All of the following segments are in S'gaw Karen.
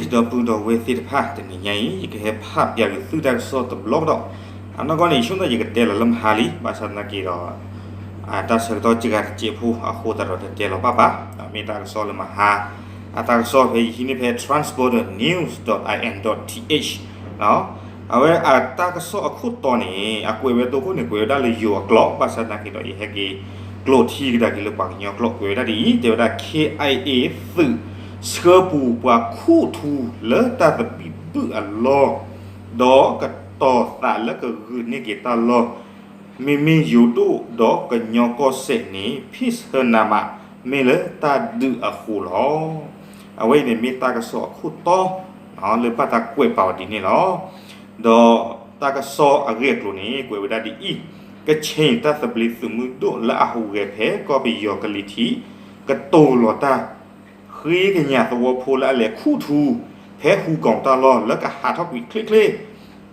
ဒီပုၢ်ဒီဝဲၢ်သ့ၣ်တဖၣ် တနံၤညါအံၤ ယကဟဲဖးပၠးက့ၤသုတၢ်ကစီၣ်တဘျီကဒီး, အနီၢ်ကီၢ်န့ၣ် ယဆိကမိၣ်ယကတဲလီၤလၢမဟါလံ, ဘၣ်ဆၣ်သနာ်က့ဒီး တၢ်ဆၢကတီၢ်စှၤတစဲးဖိအဃိသတးဒီး တတဲလီၤဘၣ်ဘၣ်, မ့ၢ်တၢ်ကစီၣ်လၢမဟါ, အတၢ်ကစီၣ်ဖဲယဟံးန့ၢ်ဖဲ transborder news dot in dot th အဝဲအတၢ်ကစီၣ်အခိၣ်တီန့ၣ် အကွဲးဝဲအသိးခိၣ်န့ၣ် ကွဲးဝဲဒၣ်လၢယိၤအကျိာ်, ဘၣ်ဆၣ်သနာ်က့ဒီး ယဟဲက့ၤကျိးထံကဒါက့ၤလၢပှၤကညီကျိာ် ကွဲးဝဲဒၣ်ဒ်အံၤ, တဲဝဲဒၣ် K I A သုးဆှၢပူၤပှၤခူၣ်ထူလၢတၢ်သဘံၣ်ဘုၣ်အလီၢ်, ဒီးကတီၤသးလၢကဂုာ်န့ၢ်က့ၤတၢ်လီၢ်, မ့မ့ၢ်ယိၤဒိၣ်ဒီးကညီကီၢ်စဲၣ်န့ၣ် ဖ့ၣ်ဆၢနးမး မ့ၢ်လၢတၢ်ဒုးအဃိလီၤ. အဝဲအံၤန့ၣ်မ့ၢ်တၢ်ကစီၣ်အခိၣ်တီ လၢဘၣ်တၢ်ကွဲးပာ်အီၤဒ်န့ၣ်လီၤ. ဒီးတၢ်ကစီၣ်အဂ့ၢ်အကျိၤန့ၣ် ကွဲးဝဲဒၣ်ဒ်အံၤ, ကခ့ၣ်တၢ်သဘျ့သုးမုၢ်ဒိၣ်လၢအဟူးဂဲၤဖဲကီၢ်ပယီၤကလံၤထံး ကတိၤလီၤတၢ် ဃ့ကညးသဝီဖိလၢအလဲၤခူၣ်ထူ ဖဲဟူးကီၤတၢ်လီၢ်လၢကဟးထီၣ်ကွံာ်ချ့ချ့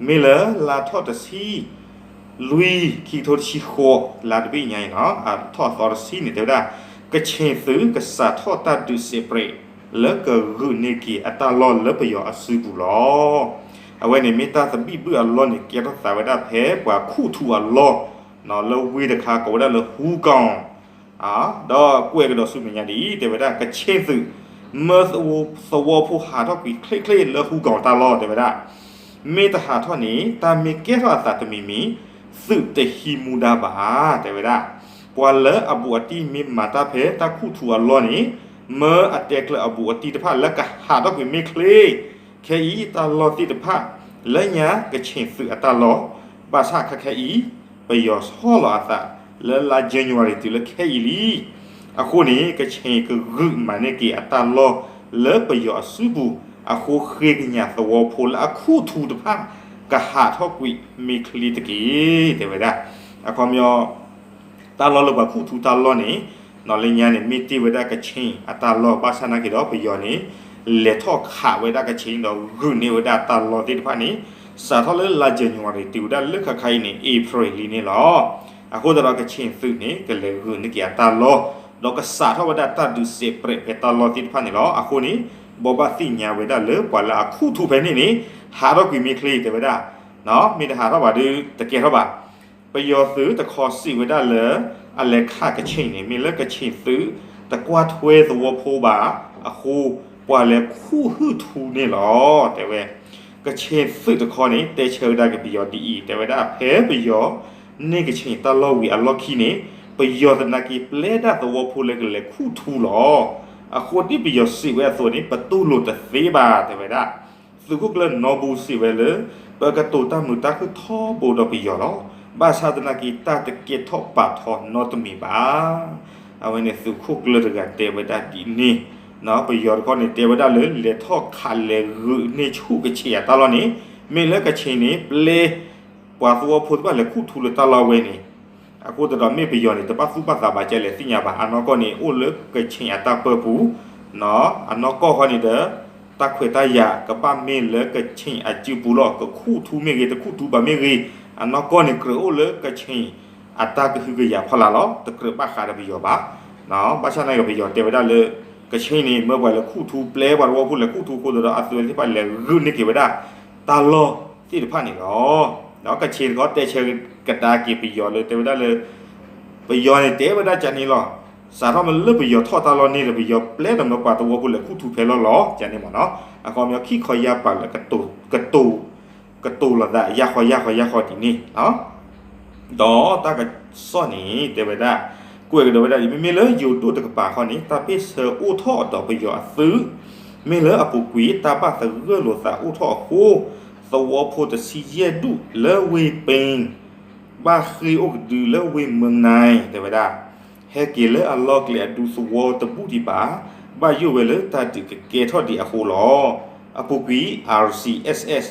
မ့ၢ်လၢလါထီၣ်တဆံလွံၢ် ခံကထိတဆံဃိး လါတဘ့ၣ်ညါအံၤနီၤ, ထီၣ်အသီတဆံန့ၣ် တဲဝဲဒၣ် ကခ့ၣ်သုးကစးထီၣ်တၢ်ဒုးစဲးပြဲး လၢကဂုာ်န့ၢ်က့ၤအတၢ်လီၢ်လၢပယီၤအစုပူၤလီၤ. အဝဲန့ၣ်မ့ၢ်တၢ်သဘံၣ်ဘုၣ်အလီၢ်န့ၣ် ကဲထီၣ်သးဝဲဒၣ်ဖဲပှၤခူၣ်ထူအလီၢ် လၢဝ့ၢ်တခါကိးဝဲဒၣ်လၢဟူးကီၤ ဒီးကွဲးကဒီးဆူမဲာ်ညါဒ်အံၤ တဲဝဲဒၣ် ကခ့ၣ်သုး မၢသဝီဖိဟးထီၣ်ကွံာ်ချ့ချ့လၢဟူးကီၤတၢ်လီၢ် တဲဝဲဒၣ်, မ့ၢ်တဟးထီၣ်န့ၣ် တၢ်မ့ၢ်ကဲထီၣ်အသးတမံၤမံၤ သုးတဟံးမူဒါဘၣ် တဲဝဲဒၣ်, ပှၤလၢအဘူးအတံၢ်မ့ၢ်မၤတၢ်ဖဲတၢ်ခူၣ်ထူအလီၢ်န့ၣ် မၢအတဲကျၢၤအဘူးအတံၢ်တဖၣ်လၢကဟးထီၣ်ကွံာ်မ့ၢ်ချ့ ခဲအံၤတၢ်လီၢ်သ့ၣ်တဖၣ် လၢညါကခ့ၣ်သုးအတၢ်လီၢ် ဘၣ်ဆၣ်ခဲခဲအံၤ ပယီၤဆီၣ်လီၤအသး လၢလါ January တုၤလၢခဲအံၤလံ. အဃိန့ၣ် ကခ့ၣ်ကဂုာ်မၤန့ၢ်က့ၤအတၢ်လီၢ်လၢပယီၤအစုပူၤ အဃိဃ့ကညးသဝီဖိလၢအခူၣ်ထူတဖၣ် ကဟးထီၣ်ကွံာ်မ့ၢ်ချ့တက့ၢ် တဲဝဲဒၣ်. အခီပညီ တၢ်လီၢ်လၢပှၤခူၣ်ထူတၢ်လီၢ်န့ၣ် လၢညါန့ၣ် မ့ၢ်တ့ၢ်ဝဲဒၣ်ကခ့ၣ်အတၢ်လီၢ် ဘၣ်ဆၣ်သနာ်က့ဒီး ပယီၤန့ၣ် လဲၤထီၣ်ခးဝဲဒၣ်ကခ့ၣ်ဒီးဂုာ်န့ၢ်ဝဲဒၣ်တၢ်လီၢ်သ့ၣ်တဖၣ်န့ၣ် စးထီၣ်လၢလါ January တုၤဝဲဒၣ်လၢခါခါအံၤန့ၣ် April လံန့ၣ်လီၤ. အဃိသတးဒီးကခ့ၣ်သုးန့ၣ် ကလဲၤဂုာ်န့ၢ်က့ၤအတၢ်လီၢ် ဒီးကစးထီၣ်ဝဲဒၣ်တၢ်ဒုးစဲးပြဲးဖဲတၢ်လီၢ်သ့ၣ်တဖၣ်န့ၣ်လီၤ. အဃိန့ၣ် ဘိးဘၣ်သ့ၣ်ညါဝဲဒၣ်လၢပှၤလၢအခူၣ်ထူဖဲန့ၣ်န့ၣ် ဟးထီၣ်ကွံာ်မ့ၢ်ချ့ တဲဝဲဒၣ် မ့ၢ်တဟးထီၣ်ဘၣ်ဒီး တကဲထီၣ်ဘၣ်. ပယီၤသုးတခီစံးဝဲဒၣ်လၢ အလဲၤခးကခ့ၣ်န့ၣ် မ့ၢ်လၢကခ့ၣ်သုး တကွၢ်ထွဲသဝီဖိဘၣ်အဃိ ပှၤလဲၤခူၣ်ဟုၣ်ထူန့ၣ်လီၤ တဲဝဲ. ကခ့ၣ်သုးတခီန့ၣ် တဲဆၢကဒါက့ၤပယီၤဒ်အံၤ တဲဝဲဒၣ် ဖဲပယီၤန့ၢ်ကခ့ၣ်တၢ်လီၢ်ဝံၤအလီၢ်ခံန့ၣ် ပယီၤသနာ်က့ပျဲဒၣ်သဝီဖိလၢကလဲၤခူၣ်ထူလီၤ. အဃိဒ်ပယီၤစံးဝဲအသိးန့ၣ် ပတူၢ်လိာ်တသ့ဘၣ် တဲဝဲဒၣ်. သုးခိၣ်ကျၢၢ်နီၢ်ဘူစံးဝဲလၢ ပကတိၤတၢ်မုာ်တၢ်ခုၣ်ထီဘိဒီးပယီၤလီၤ. ဘၣ်ဆၣ်သနာ်က့ တၢ်တကဲထီၣ်ပာ်ထီၣ်နီတမံၤဘၣ်. အဝဲန့ၣ်သုးခိၣ်ကျၢၢ်တဂၤတဲဝဲဒၣ်ဒ်န့ၣ်, ပယီၤတခီန့ၣ် တဲဝဲဒၣ်လၢလဲၤထီၣ်ခးလဲၤဂုာ်န့ၢ်ဆူၣ်ကခ့ၣ်အတၢ်လီၢ်န့ၣ် မ့ၢ်လၢကခ့ၣ်န့ၣ် ပျဲ ပှၤသဝီဖိသ့ၣ်တဖၣ်လဲၤခူၣ်ထူလၢတၢ်လီၢ်ဝဲန့ၣ်, အဃိသတးဒီးမ့ၢ်ပယီၤန့ၣ် တဘၣ်သူၣ်ဘၣ်သးဘၣ် ကလဲၤသ့ၣ်ညါဘၣ်. အနီၢ်ကီၢ်န့ၣ် အိၣ်လၢကခ့ၣ်အတၢ်ပၢပူၤ, အနီၢ်ကီၢ်ဃီန့ၣ်ဒီး တၢ်ခွဲးတၢ်ယာ်ကဘၣ်မ့ၢ်လၢကခ့ၣ်အစုပူၤလီၤ. ကခူၣ်ထူမ့ၢ်ဂ့ၤ တခူၣ်ထူဘၣ်မ့ၢ်ဂ့ၤ, အနီၢ်ကီၢ်န့ၣ်ကြၢးအိၣ်လၢကခ့ၣ်အတၢ်ကဟုကယာ်ဖီလာ်လီၤ. တကြၢးဘၣ်ဃးဒီးပယီၤဘၣ်. ဘၣ်ဆၣ်သနာ်က့ပယီၤတဲဝဲဒၣ်လၢ ကခ့ၣ်န့ၣ် မၢပှၤလဲၤခူၣ်ထူ ပျဲပှၤသဝီဖိလဲၤခူၣ်ထူအဃိသတးဒီး အသုးဝဲသ့ၣ်တဖၣ်လဲၤဂုာ်န့ၢ်က့ၤဝဲဒၣ် တၢ်လီၢ်သ့ၣ်တဖၣ်န့ၣ်လီၤ. ဒီးကခ့ၣ်တခီတဲဆၢကဒါက့ၤပယီၤလၢ တဲဝဲဒၣ်လၢ ပယီၤန့ၣ်တဲဝဲဒၣ်ကန့ၣ်လီၤ. စးထီၣ်မ့ၢ်လၢပယီၤထီၣ်တၢ်လီၢ်န့ၣ်ဒီး ပယီၤပျဲဒီးမၢပှၤသဝီဖိလဲၤခူၣ်ထူဖဲလီၢ်လီၤ ကန့ၣ်မ့ၢ်နီၤ. အခီပညီခံခီယၢ်ပာ်လၢ ကတိၤ ကတိၤလိာ်သး ယၢ်ဃီယၢ်ဃီယၢ်ဃီဒ်န့ၣ်လီၤ. ဒီးတၢ်ကစီၣ်န့ၣ် တဲဝဲဒၣ် ကွဲးကဒီးဝဲဒၣ်ဒ် မ့မ့ၢ်လၢယိၤဒိၣ်တကပၤဃီန့ၣ် တၢ်ပ့ၢ်ဆၢအိၣ်ထီၣ်ဒီးပယီၤအသုး, မ့ၢ်လၢအပူၤကွံာ် တၢ်ဘၣ်သဂၢၢ်လိာ်သးအိၣ်ထီၣ်အဃိ, သဝီဖိတဆံယဲၢ်ဒူၣ်လၢဝ့ၢ်ပ့ၣ် ဘၣ်ဃ့ၢ်အိၣ်ကဒုလၢဝ့ၢ်မၢနၤ တဲဝဲဒၣ် ဟဲက့ၤလၢအလီၢ်ကျဲအဒူသဝီတဘူၣ်ဒံးဘၣ်, ဘၣ်ယိၣ်ဝဲလၢတၢ်ဒုးကကဲထီၣ်ဒံးအဃိလီၤ. အပူၤကွံာ် RCSS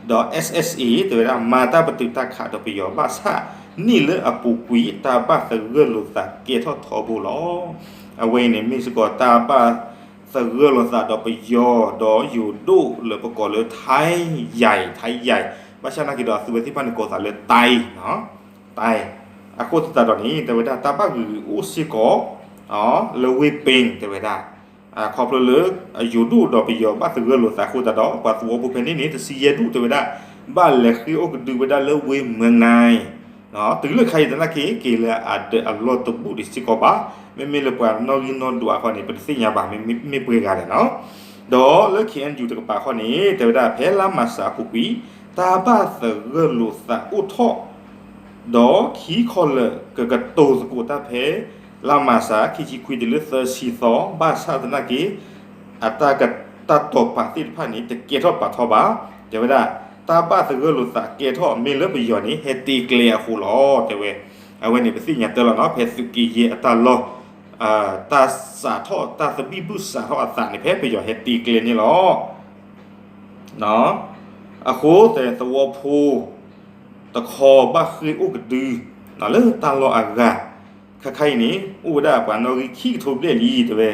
ဒီး SSA တဲဝဲဒၣ် မၤတၢ်ပတုာ်တၢ်ခးဒီးပယီၤဘၣ်ဆၣ် နံၣ်လၢအပူၤကွံာ် တၢ်ဘၣ်သဂၢၢ်လိာ်သးကဲထီၣ်ထီဘိလီၤ. အဝဲအံၤန့ၣ် မ့ၢ်စ့ၢ်ကီးတၢ်ဘၣ်သဂၢၢ်လိာ်သးဒီးပယီၤ ဒီးယိၤဒိၣ်လၢပကိးလၢ ထၢၣ်ယဲၢ် ထၢၣ်ယဲၢ်, ဘၣ်ဆၣ်သနာ်က့ဒီး အသုးဝဲသ့ၣ်တဖၣ်န့ၣ်ကိးသးလၢ တၢၢ် တၢၢ်, အဃိသတးဒီးန့ၣ် တဲဝဲဒၣ် တၢ်ဘၣ်ဂုာ်ဂုာ်အိၣ်စ့ၢ်ကီး လၢဝ့ၢ်ပ့ၣ် တဲဝဲဒၣ် ခီဖျိလၢ ယိၤဒိၣ်ဒီးပယီၤဘၣ်သဂၢၢ်လိာ်သးအဃိသတးဒီး ပှၤသဝီဖိဖဲန့ၣ်န့ၣ် တဆံယဲၢ်ဒူၣ်တဲဝဲဒၣ် ဘၣ်လဲၤဃ့ၢ်အိၣ်ကဒုဝဲဒၣ်လၢဝ့ၢ်မၢနၤ တုၤလၢခါအံၤသနာ်က့ က့ၤလၢအဒၢးအလီၢ်တဘူၣ်ဒံးစ့ၢ်ကီးဘၣ်. မ့မ့ၢ်လၢပှၤနီၣ်ဂံၢ်နီၣ်ဒွးအဃိန့ၣ် ပတသ့ၣ်ညါဘၣ် မ့မ့ၢ်ပှဲၤဂၤလဲၣ်နီၤ. ဒီးလၢ ခ့ၣ်အဲၣ်ယူၣ် တကပၤဃီန့ၣ် တဲဝဲဒၣ်ဖဲလါမၢ်ၡးအပူၤကွံာ် တၢ်ဘၣ်သဂၢၢ်လိာ်သးအိၣ်ထီၣ် ဒီးခံခီလၢာ်ကကတိၤသကိးတၢ်ဖဲ လါမၢ်ၡး ခံဆံခွံတုၤလၢသၢဆံသီ ဘၣ်ဆၣ်သနာ်က့ အတၢ်က တၢ်တိာ်ပာ်သ့ၣ်တဖၣ်န့ၣ် တကဲထီၣ်ပာ်ထီၣ်ဘၣ်. တဲဝဲဒၣ် တၢ်ဘၣ်သဂၢၢ်လိာ်သးကဲထီၣ်မ့ၢ်လၢပယီၤန့ၣ် ဟဲတ့ကျဲအဃိလီၤ တဲဝဲ. အဝဲန့ၣ်ပသ့ၣ်ညါတၢ်လီၤနီၤ ဖဲသုးက့ယဲၢ်အတၢ်လီၢ် တၢ်စးထီၣ် တၢ်သဘံၣ်ဘုၣ်စးထီၣ်အသးန့ၣ် ဖဲပယီၤဟဲတ့ကျဲန့ၣ်လီၤ. အဃိသဝီဖိ တခီဘၣ်ဃ့ၢ်အိၣ်ကဒု လၢတၢ်လီၢ်အဂၤ ခါခါအံၤန့ၣ် အိၣ်ဝဲဒၣ်ပှၤနီၣ်ဂံၢ်ခံကထိဘျဲၣ်လံ တဲဝဲ.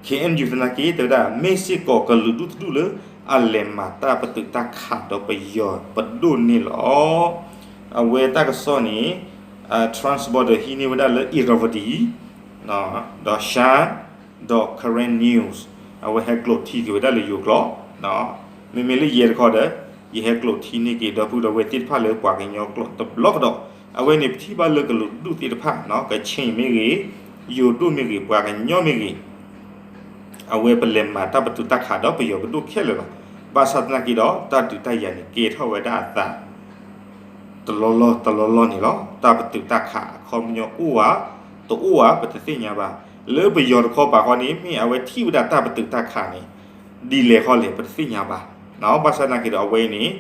ခ့ၣ်အဲၣ်ယူၣ် သနာ်က့ တဲဝဲဒၣ် မ့ၢ်စ့ၢ်ကီးကလုာ်ဒူၣ်တဒူၣ်လၢ အလဲၤမၤတၢ်ပတုာ်တၢ်ခးဒီးပယီၤပဒိၣ်န့ၣ်လီၤ. အဝဲတၢ်ကစီၣ်န့ၣ် Trans Border ဟံးန့ၢ်ဝဲဒၣ်လၢ Irrawaddy ဒီး Shan ဒီး Karen News အဝဲဟဲကျိးထံက့ၤဝဲဒၣ်လၢယိၤကျိာ် မ့မ့ၢ်လၢယဲတခီဒီး ယဟဲကျိးထံန့ၢ်က့ၤဒီပုၢ်ဒီဝဲၢ်သ့ၣ်တဖၣ်လၢပှၤကညီကျိာ်တဘျီကဒီး. အဝဲန့ၣ်ပထံၣ်ဘၣ်လၢကလုာ်ဒူၣ်သ့ၣ်တဖၣ် ကခ့ၣ်မ့ၢ်ဂ့ၤ, ယိၤဒိၣ်မ့ၢ်ဂ့ၤ, ပှၤကညီမ့ၢ်ဂ့ၤ အဝဲပလဲၤမၤတၢ်ပတုာ်တၢ်ခးဒီးပယီၤပဒိၣ်ခဲလၢာ်လီၤ. ဘၣ်ဆၣ်သနာ်က့ဒီး တၢ်ဒုးတၢ်ယၤန့ၣ် ကဲထီၣ်ဝဲဒၣ်အသး တလီၢ်လီၢ်တလီၢ်လီၢ်န့ၣ်လီၤ. တၢ်ပတုာ်တၢ်ခးအခီပညီအိၣ်ဧါ, တအိၣ်ဧါ ပတသ့ၣ်ညါဘၣ်. လၢပယီၤတခီပၤဃီန့ၣ် မ့ၢ်အဝဲထံၣ်ဝဲဒၣ်တၢ်ပတုာ်တၢ်ခးန့ၣ် ဒ်လဲၣ်ဃီလဲၣ် ပတသ့ၣ်ညါဘၣ်. ဘၣ်ဆၣ်သနာ်က့ဒီးအဝဲအံၤန့ၣ်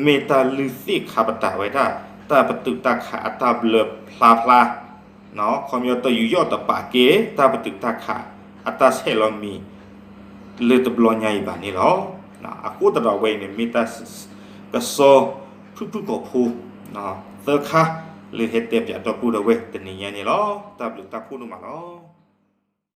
မ့ၢ်တၢ်လုၢ်သ့ၣ်ခါပတာ်ဝဲဒၣ် တၢ်ပတုာ်တၢ်ခးအတၢ်ဘျၢဖျါဖျါ ခီပညီတယူးယီၣ်တပာ်ကဲ တၢ်ပတုာ်တၢ်ခးအတၢ်ဆဲးလီၤမံၤ လၢတဘျီညါအံၤဘၣ်န့ၣ်လီၤ. အဃိသတးဒီးအဝဲအံၤန့ၣ် မ့ၢ်တၢ်ကစီၣ်ဖုၣ်ဖုၣ်ကိာ်ဖိ သၢခါ လၢဟဲတဲပၠးဒီပုၢ်ဒီဝဲၢ်တနံၤညါန့ၣ်လီၤ. တၢ်ဘျုးတၢ်ဖှိၣ်ဒိၣ်မးလီၤ.